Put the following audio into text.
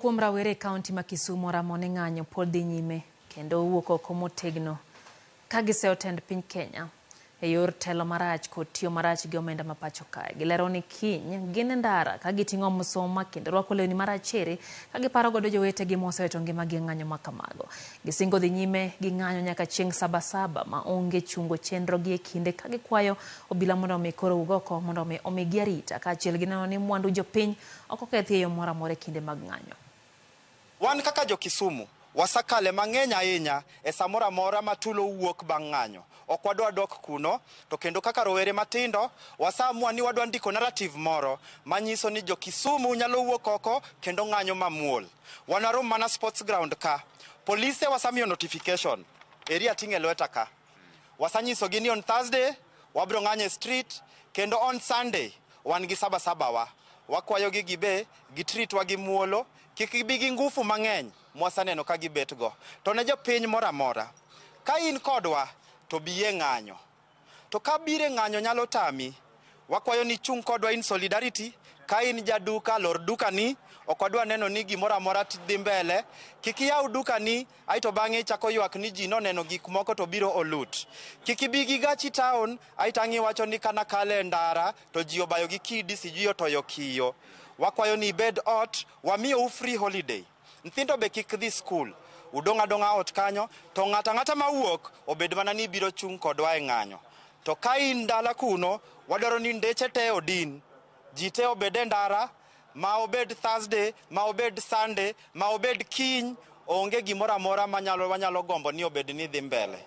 Kuom rawere e kaunti ma Kisumu oramo ni ng'anyo pod dhi nyime kendo wuok oko motegno ka giseyo tend piny Kenya e yor telo marach kod tiyo marach gi omenda ma pacho kae. Gilero ni kiny gin e ndara ka giting'o msoma kendo rwako lewni marachere ka giparo godo jowetegi mosewito ngimagi e ng'anyo ma kamago. Gisingo dhi nyime gi ng'anyo nyaka chieng' sabasaba ma onge chungo chenro gi e kinde ka gikwayo obila mondo omi koro wuog oko mondo omi omigi arita kaachiel gi neno ni mwandu jopiny ok okethi e yo moro amora e kinde mag ng'anyo. Wan kaka jo Kisumu, wasakale mang'eny ahinya e samoro amora ma tulo wuok bang' ng'anyo. Ok wadwa dok kuno, to kendo kaka rowere matindo, wasaamua ni wadwa ndiko narrative moro manyiso ni jo Kisumu nyalo wuok oko kendo ng'anyo mamuol. Wanarom mana sports ground ka. Polise wasamiyo notification. Eri ating'e lweta ka. Wasanyisogi ni on Thursday wabro ng'anyo e street kendo on Sunday wan gi saba saba wa. Wakwayogi gibe gitreatwa gi muolo, kik gibi gi ngufu mang'eny mwasaneno ka gibet go. To ne jopiny moro amora, ka in kodwa to biye ng'anyo. To ka bire ng'anyo nyalo tami, wakwayo ni chung' kodwa in solidarity. Ka in jaduka, lor dukani. Ok wadwa neno ni gimoro amora dhi mbele. Kik iyaw dukani, aeto bang'e ichako ywak ni ji noneno gik moko to biro olut. Kik ibi gi gachi town, aeto ang' iwacho ni kana kale e ndara to ji obayo gi kidi sijui otoyo kiyo. Wakwayo ni ibed ot, wamiyou free holiday. Nyithindo be kik dhi skul. Udong' adong'a ot kanyo, to ng'ato ang'ata mawuok obed mana ni biro chung' kodwa e ng'anyo. To ka in dala kuno, wadwaro ni ndeche te odin. Ji te obed e ndara, ma obed Thursday, ma obed Sunday, ma obed kiny, onge gimoro amora manyalo wanyalo gombo ni obed ni dhi mbele.